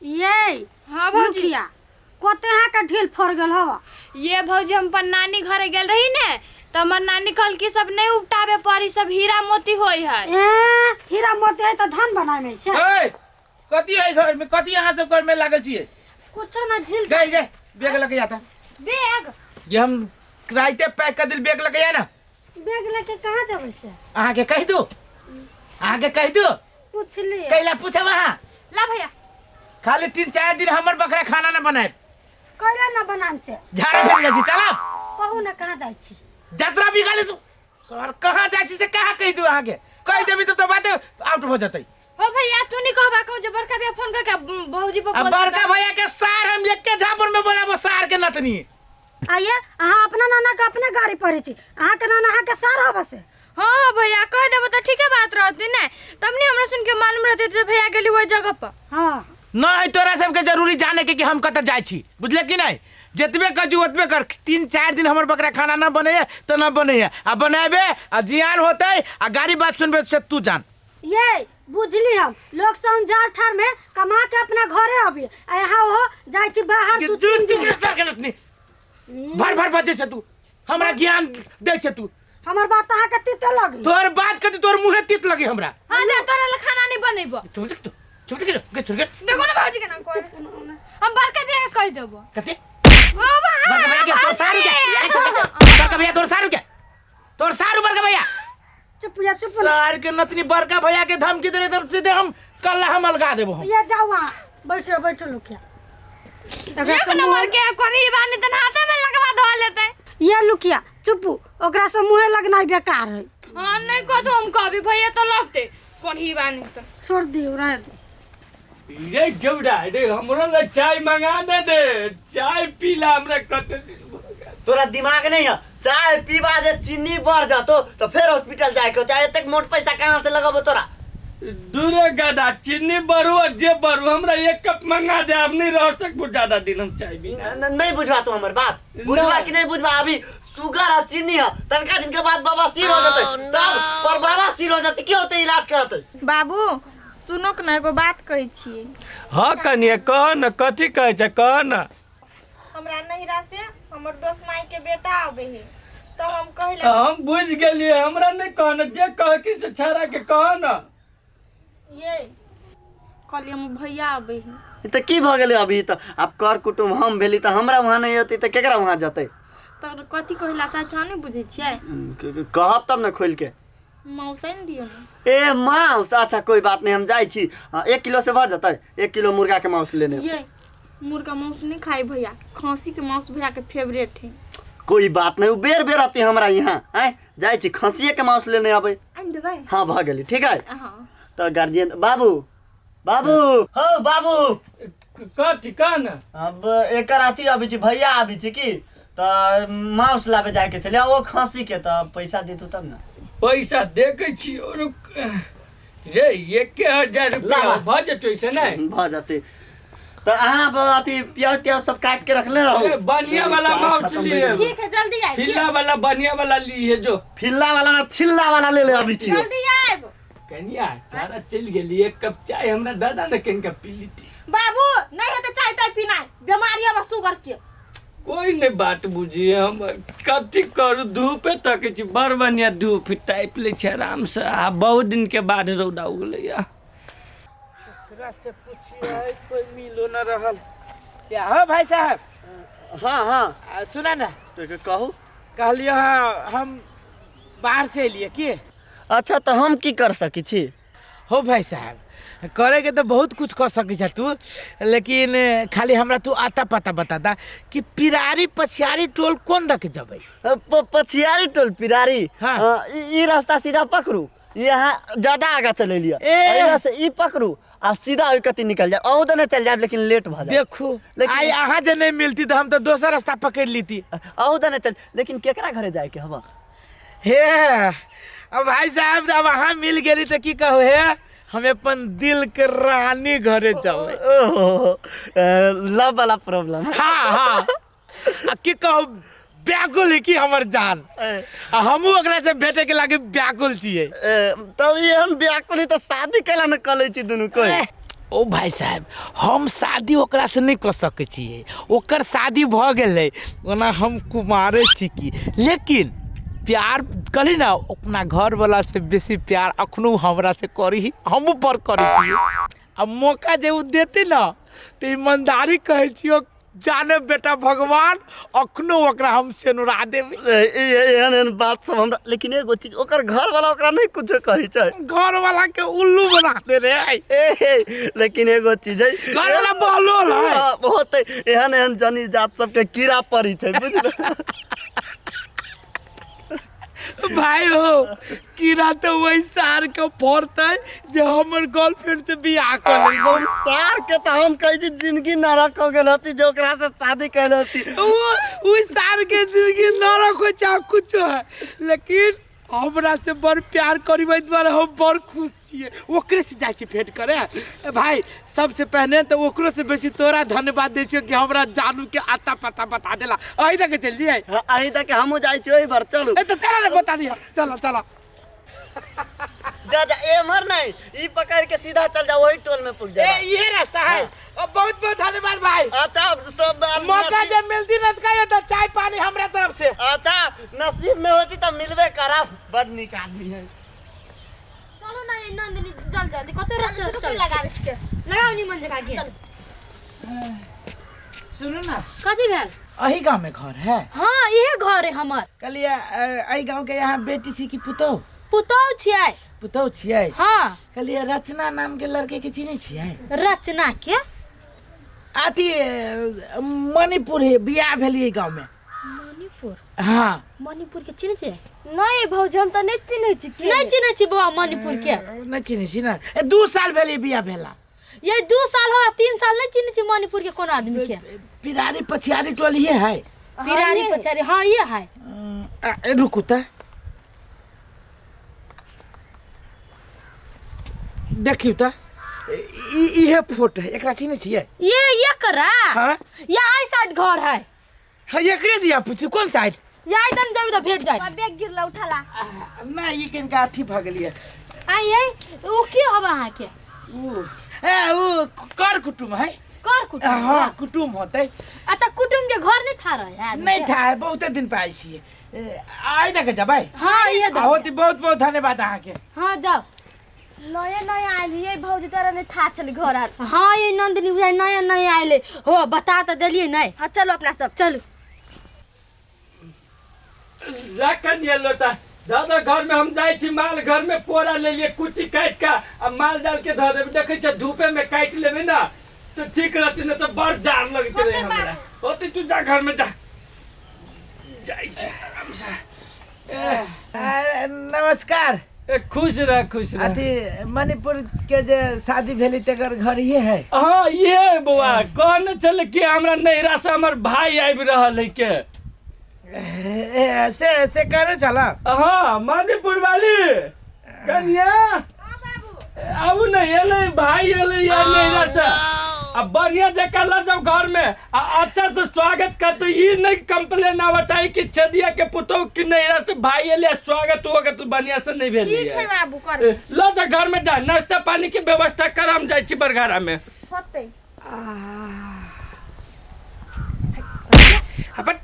ये हाँ भौजी। लुखिया कते अहाँ के ढील फर गेल हवा। ये भौजी, हम अपन नानी घरे गेल रही ने, तो हमर नानी कहल कि सब नहीं उपटाबे पड़ी, सब हीरा मोती होई है। ए हीरा मोती है त धान बनाए में छै। ए कथी है घर में, कथी अहाँ सब घर में लागल छियै? कुछो ना ढील। गई गई बैग लगे जाता। बैग? ये हम राइते पैक कर दिल, बैग लगे ना। बैग लेके कहाँ जबै से? अहाँ के कहि दू, अहाँ के कहि दू। पूछ लिए। कैला पूछब अहाँ? ला भैया। खाली 3-4 दिन हमर बकरा खाना ना बनाए। कैला ना बनाम से? झाड़ा फेर जाइ छी, चलब। कहू ना कहाँ जाइ छी? जतरा बिगाड़ी तू सर, कहाँ जाइ छी से कहाँ कहि दू? अहाँ के कहि देबी तब तो बाते आउट हो जतै। हो भैया, तू नहीं कहबा, कहूं जे बड़का भैया फोन करके भौजी पर अब बोल। बड़का भैया के सार हम एके झापड़ में बनाबो, सार के नतनी। आइए अहाँ अपना नाना के अपने गाड़ी पड़े छी, अहाँ के नाना अहाँ के सार हबे से। हाँ भैया, कह देबो तो ठीके बात रहती ने, तब नहीं हमरा सुन के मालूम रहते जे भैया गेली ओहि जगह पर। हाँ नहीं तोरा सबके जरूरी जाने के कि हम कतऽ जाइ छी, बुझले कि नहीं? जतबे कजू ओतबे कर। 3-4 दिन हमर बकरा खाना ना बने तो ना बने, आ बनेबे आ जियान होते आ गाड़ी बात सुनबे से तू जान। ये बुझली हम लोग सब हम जाड़ ठार में कमा के अपना घरे अबी, आ यहाँ हो जाइ छी बाहर कि दू तू तीन दिन। चुप सर के नतनी भर भर बजै छै तू, हमरा ज्ञान दै छै तू। हमर बात अहाँ के तीते लगी। तोहर बात कथी, तोहर मुँहे तीत लगी हमरा। हाँ जा, तोरा ला खाना नहीं बनेबो। चुप चुप चुप चुप के चुप के। देखो ना भौजी के नाम कह, हम बड़का भैया के कह देबो। कथी? बाबा। बड़का भैया के तोर सारू के? बड़का भैया तोर सारू के, तोर सारू बड़का भैया। चुप या चुप। सार के नतनी बड़का भैया के धमकी देने तब सीधे हम कल हम अलगा देबो हम। ये जाओ वहाँ बैठो, बैठो लुकिया। एक नंबर के कोनी बानी तन हाथे में लगवा धो लेते। ये लुकिया चुपू, ओकरा से मुँहे लगना बेकार है। हाँ नहीं कह दो हम कभी भैया तो लगते कोनी बानी तो। छोड़ दियो, रह दो। रे गौरा रे, हमरो ला चाय मंगा दे दे, चाय पीला हमरा कते दिन भऽ गेल। तोरा दिमाग नहीं है? चाय पीबा जे चीनी बढ़ जातो तो फिर हॉस्पिटल जाए के, चाहे एतेक मोट पैसा कहाँ से लगाबो तोरा? दूरे गदा, चीनी बढ़ू और जे बढ़ू, हमरा एक कप मंगा दे, अब नहीं रह सकबो ज्यादा दिन हम चाय बिना। नहीं बुझवा तू हमर बात, बुझवा कि नहीं बुझवा? अभी शुगर है चीनी है, तनका दिन के बाद बाबा सिर हो जते, तब पर बाबा सिर हो जते की होते इलाज करते। बाबू सुनो के ना एगो बात कहै छी। हाँ कनिया कह न, कथी कहै छै कह न। हमरा नहिरा से हमर दोस्त माई के बेटा आबे है, तो हम कहले। हम बुझ गेलिए, हमरा नहीं कह न, जे कह कि से छाड़ा के कह न। ये कहलिए हम भैया आबे है। त की भ गेलै अभी? त आब कर कुटुम हम भेली त हमरा वहाँ नहीं अती त केकरा वहाँ जतै? त कथी कहला चाचा नहीं बुझै छियै? कहब तब न खोल के। माउस आनि दियौ ने। ए माउस, अच्छा कोई बात नहीं, हम जाइ छी। हाँ, 1 किलो से भ जतै, 1 किलो मुर्गा के माउस लेने। ये मुर्गा माउस नहीं खाई भैया, खांसी के माउस भैया के फेवरेट है। कोई बात नहीं, उ बेर बेर आती हमरा यहाँ, आय जाइ छी खसिए के माउस लेने अबै। आनि देबै? हाँ भ गेली, ठीक है। हाँ त गार्जियन बाबू, बाबू हो बाबू। कथी कह न। अब एकर अथी अबै छी, भैया आबै छी की त माउस लाबे जाय के छलै, ओ खसी के, त पैसा देतू तब न। पैसा देखै छी रुक रे, 1000 रुपया लाबा। भऽ जेतै से नहि? भ जतै। त अहाँ अब अथी प्याज त्याज सब काट के रखले रहू। ए, बढ़िया वाला चाय माउस खत्म लिए। भइल। ठीक है जल्दी आइब। फिल्ला वाला बढ़िया वाला लिए जो। फिल्ला वाला ना, छिल्ला वाला ले ले अबै छी। जल्दी आइब। कनिया तारा चलि गेली, एक कप चाय हमरा दादा ने कनिका पी लीती। बाबू नहीं हेतै चाय ताय पीनाइ, बीमारी अब शुगर के। कोई नहीं बात बुझिए, हम कथी करू, धूपे तकै छी, बड़ बढ़िया धूप तापि लै छी आराम से, आ बहुत दिन के बाद रौदा उगलैया। ओकरा से पूछिए कोई मिलो न रहल। क्या हो भाई साहब? हाँ हाँ। सुना ना। तो कहू। कहलिए हाँ, हम बाहर से एलिए की। अच्छा तो हम की कर सकी छी? हो भाई साहब, करे के तो बहुत कुछ कर सकी छ तू, लेकिन खाली हमरा तू आता पता बता दा कि पिरारी पछियारी टोल कोन दके जबै? पछियारी टोल पिरारी? हाँ। ई रास्ता सीधा पकड़ू, यहाँ ज्यादा आगा चले लिया। ए। यहाँ से ई पकड़ू आ सीधा ओहि कति निकल जाए, अहूँ तो नहीं चल जाए लेकिन लेट भ जाए। देखू, लेकिन आइ अहाँ जे नहीं मिलती तो हम तो दोसर रास्ता पकड़ लीती। अहूँ तो नहीं चल, लेकिन केकरा घरे जाए के हवा? हे अब भाई साहब, अब अहाँ मिल गेली तो की कहू, हे हम अपन दिल के रानी घरे जबै। ओहो, लव वाला प्रॉब्लम। हाँ हाँ, आ की कहू, व्याकुल है की हमर जान, आ हमहूँ ओकरा से भेटे के लागे व्याकुल छियै। तब ये हम व्याकुल ही तो शादी कैला न कलै छी दुनू कोई। ओ भाई साहब, हम शादी ओकरा से नहीं कर सकै छियै। ओकर शादी भऽ गेलै, ओना हम कुमारे छी की, लेकिन प्यार कहली ना, अपना घरवाला से बेसी प्यार अखनो हमरा से करी, हमहूँ बड़ करै छियै। आ मौका जे ओ देते ना तऽ ईमानदारी कहै छियौ, जाने बेटा भगवान, अखनो ओकरा हम सेनुरा देबै। एहन एहन बात सब हमरा, लेकिन एगो चीज ओकर घर वाला ओकरा नहीं कुछो कहै छै। घर वाला के उल्लू बना दे रे। ए, लेकिन एगो चीज है, घर वाला बहलोल है। हाँ, बहुत एहन एहन जनी जात सबके कीड़ा पड़ी छै, बुझल। भाई हो, कीड़ा तो वही सार के पड़तै जे हमर गर्लफ्रेंड से बियाह कर ले। हम सार के तो हम कहै छी जिंदगी नरक हो गेल होती जे ओकरा से शादी कैल होती। वो सार के जिंदगी नरक हो चाहे कुछो है, लेकिन हमरा से बड़ प्यार करी दुआरे हम बड़ खुश छियै। ओकरे से जाइ छी भेंट करे। ए भाई, सबसे पहले तो ओकरो से बेसी तोरा धन्यवाद दै छियौ कि हमरा जानू के आता पता बता देला। अही तक चल जियै। हाँ, अही तक हमहूँ जाइ छी ओहि भर, चलू। ए तो चला ना, बता दिया, चलो चलो। जा जा, एमहर नहीं, ई पकड़ के सीधा चल जा, वही टोल में पुग जा। ए ये रास्ता है। और बहुत बहुत धन्यवाद भाई। अच्छा, अब सब मौका जब मिलती ना तो कहियो तो चाय पानी हमरा तरफ से। अच्छा, नसीब में होती तो मिलबे करब। बड़ नीक आदमी है। चलो ना ये नंदिनी, जल्दी जल्दी कते रस रस चल लगा दे, लगाओ निमन जगह के। सुनू ना, कथी भेल? अही गांव में घर है? हाँ, इहे घर है हमर। कहलिए अही गांव के यहाँ बेटी छी कि पुतोह? पुतोह छियै। पुतोह छियै? हाँ। कहलिए रचना नाम के लड़के के चिन्है छियै? रचना के? अथी मणिपुर है, बियाह भेलियै गांव में। मणिपुर? हाँ। मणिपुर के चिन्है छियै? नहीं भौजी, हम तो नहीं चिन्है छी। नहीं चिन्है छी बौआ मणिपुर के? नहीं चिन्है छी ना। ए 2 साल भेलियै बियाह भेला। ये 2 साल हो, 3 साल नहीं चिन्है छी मणिपुर के कोनो आदमी के। पिरारी पछियारी टोल ये है? पिरारी पछियारी, हाँ ये है। रुकू त देखियौ त, इहे फोटो है, एकरा चिन्है छियै? ये करा? हाँ? ये आई साइड घर है। हाँ, एकरे दिया पूछू कौन साइड? ये आई तन जाबी त भेट जाय। बैग गिरला उठाला। ना ई किनका अथी भ गेलियै। आई ये उ के हब अहाँ के? उ ए उ कर कुटुम है। कर कुटुम? हाँ, कुटुम होतै। आ त कुटुम के घर नहीं था रहे है? नहीं था है, बहुते दिन पे आयल छियै। आई तक जबै? हाँ, ये दो। होती बहुत बहुत धन्यवाद अहाँ के। हाँ जाओ। नया नया आयल ये भौजी, तोरा नहीं था चल घर आर। हाँ ये नंदिनी बुझाइ नया नया आयल हो, बता तो देलिए नहीं। हाँ चलो अपना सब चलो। रखन ये लोटा दादा घर में हम जाइ छी, माल घर में पोरा ले लिए कुट्टी काट के आ माल डाल के धर देबै। देखै छै धूपे में काटि लेबै ना तो ठीक रहतै, ना तो बड़ जाड़ लगते रहे हमरा। होते तू जा घर में जा, जाइ छी आराम से। नमस्कार। खुश रह, खुश रह। अथी मणिपुर के जे शादी भेली तकर घर ये है? हाँ ये बौआ, कहने छलै कि हमरा नैहरा से हमर भाई आबि रहल है के। से से कहने छला? हाँ, मणिपुर वाली कन्या आबू ने, एलै भाई एलै नैहरा से। अब बढ़िया जगह ल जाओ घर में आ अच्छा से स्वागत करते। ई नहीं कंप्लेन आवत है कि छदिया के पुतोह कि नैहरा से भाई एलै स्वागत होगा तो बढ़िया से नहीं भेल। ठीक है बाबू, कर ल जा घर में जा, नाश्ता पानी के व्यवस्था कर, हम जाइ छी बरघारा में। होतै। अपन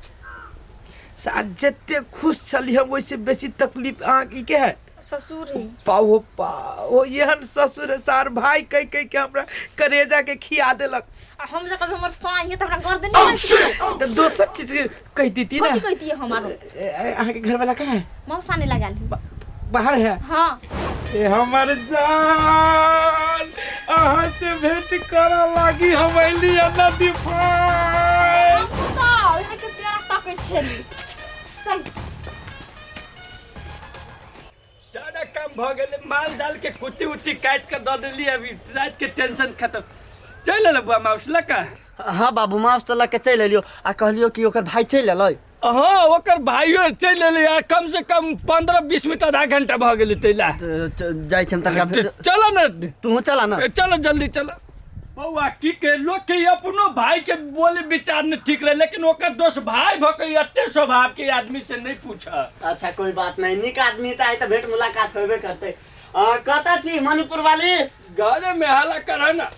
सार जते खुश छली हम ओइसे बेसी तकलीफ अहाँ की के है? ससुर है। पाओ पाओ, एहन ससुर है सार भाई कह कह के हमरा करेजा के खिया देलक। आ हम जे कभी हमर साई है त हमरा गर्दन नहीं तो दोसर चीज कह देती ना। कथी कहती है हमारो? अहाँ के घर वाला कहाँ है? मौसा ने लगा ली बाहर है। हाँ। ए हमर जान, अहाँ से भेंट करऽ लागी हम अइली नदी फाइन। तो यहाँ के प्यारा तकै छली। चल सारा काम भ गेलै, माल जाल के कुट्टी उट्टी काटि के दऽ देलियै, अभी रात के टेंशन खत्म। चलि एलै बुआ माउस लऽ कऽ? हाँ बाबू, माउस तऽ लऽ के चलि एलियो आ कहलियो कि ओकर भाई चलि एलै। हाँ, ओकर भाइयो चलि एलै आ कम से कम 15-20 मिनट आधा घंटा भऽ गेलै तैला। जाइ छी हम तनका। चल ना, तू चला ना। चलो जल्दी चलो। बौआ की के लोग के अपनो भाई के बोले विचार नहीं ठीक रहे, लेकिन ओकर दोस्त भाई भ के एते स्वभाव के आदमी से नहीं पूछा। अच्छा कोई बात नहीं, निक आदमी त आइ त भेंट मुलाकात होबे करते। कतऽ छी मणिपुर वाली? घरे में हल्ला कर ना।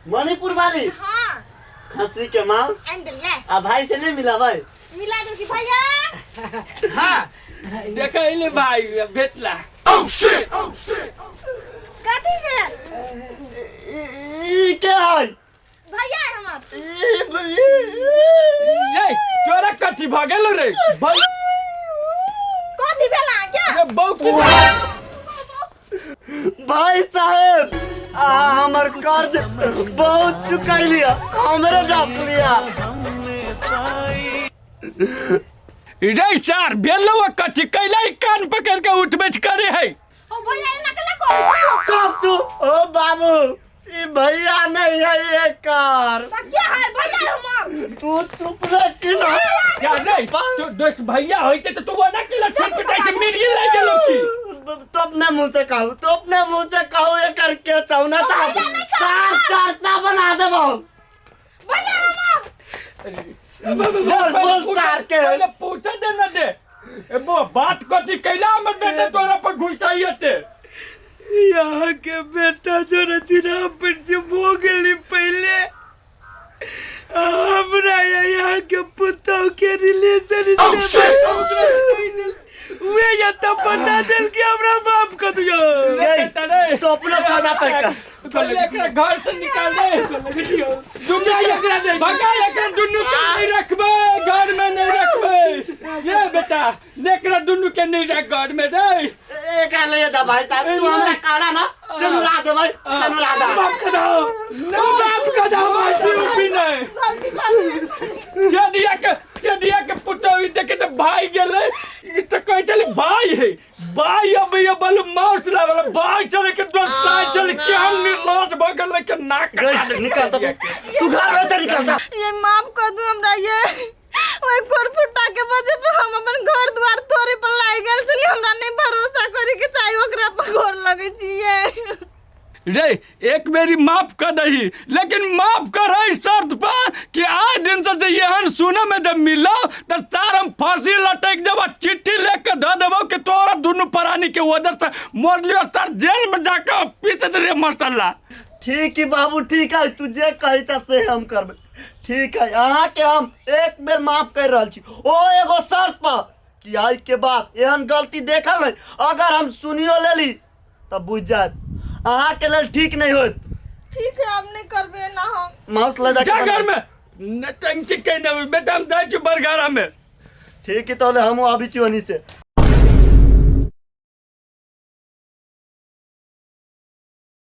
मणिपुर वाली। हाँ खस्सी के मांस आनि देलियै। आ भाई से नहीं मिलाबै? मिला देब कि भैया। हाँ देख अइले भाई भेटला। कथी भेल? ई के है? भैया हमर। ये तोरा कथी भऽ गेल रे? कथी भेल अहाँके? रे बौकी। भाई साहेब आ हमर कर्ज बहुत चुकैलिया, हमरे डाक लिया। रे सार भेलौ कथी कैला कान पकड़ के उठ बैठ करे है? ओ भैया एना केला करै छौ? चुप तू। ओ बाबू ई भैया नहीं है एकर। त के है भैया हमर? तू चुप रे कि ना। क्या रे तू दोस्त भैया होइते त तू ओना केला छीन पिटाइ से मिर्गी लागि गेलौ की? तो अपने मुंह से कहू, तो अपने मुंह से कहू एकर के छौ ना साहब। चार चार सा बना देबौ। भैया हमर। बोल बोल सार के। पहिले पूछे दे न दे। ए बो बात कथी कैला हमर बेटा तोरा पर घुसाइयते? यहाँ के बेटा जो रचना पर जो भो गेली पहले हमरा यहाँ के पुतोह के रिलेशन से वे या तो बता दिल कि हमरा माफ कर दियो। बेटा रे तो अपना खाना पैका पहिले एकरा घर से निकाल दे। दुनू एकरा दे। भगा एकरा दुनू के नहीं रखबे, घर में नहीं रखबे। ये बेटा एकरा दुनू के नहीं रख घर में रे। एकरा ले जा भाई साहब, तू हमरा कहला ना चनुरा दे भाई, चनुरा दे। माफ कर दो, माफ कर दो भाई साहब। भी नहीं गलती कर चेदिया के पुतोह देखे तो भाई गेलै। ई तो कहै छलै भाई है भाई, अब ये बलु माउस लावल भाई चले के दोस्त चले केहन निर्लज भ गेलै के नाक निकल तो तू घर में से निकल जा। ये माफ कर दू हमरा, ये ओइ कोरफुटा के वजह पे हम अपन घर द्वार तोड़े पर लागि गेल छली। हमरा नहीं भरोसा करे के चाही ओकरा पर, गोर लगै छियै रे। एक बेरी माफ कर दही, लेकिन माफ कर शर्त पर कि आज दिन से जे एहन सुने में जब मिलो तो सार हम फांसी लटक देब, चिट्ठी लेके धऽ देबो कि तोरा दुनू प्राणी के उधर से मोर लियो सर जेल में जाके पीस दे रे मसाला। ठीक है बाबू ठीक है, तू जे कहै छ से हम करबै। ठीक है अहाँ के हम एक बेर माफ कर रहल छी, ओ एगो शर्त पर कि आज के बाद एहन गलती देखल नहीं अगर हम सुनियो लेली तब बुझ जाए अहाँ के लेल ठीक नहीं होत। ठीक है अब नहीं करबे ना हम। माउस ले जा जाके घर में न टंकी के न बेटा, हम जाइ छी बरघरा में। ठीक है तो हम अभी छी ओनी से।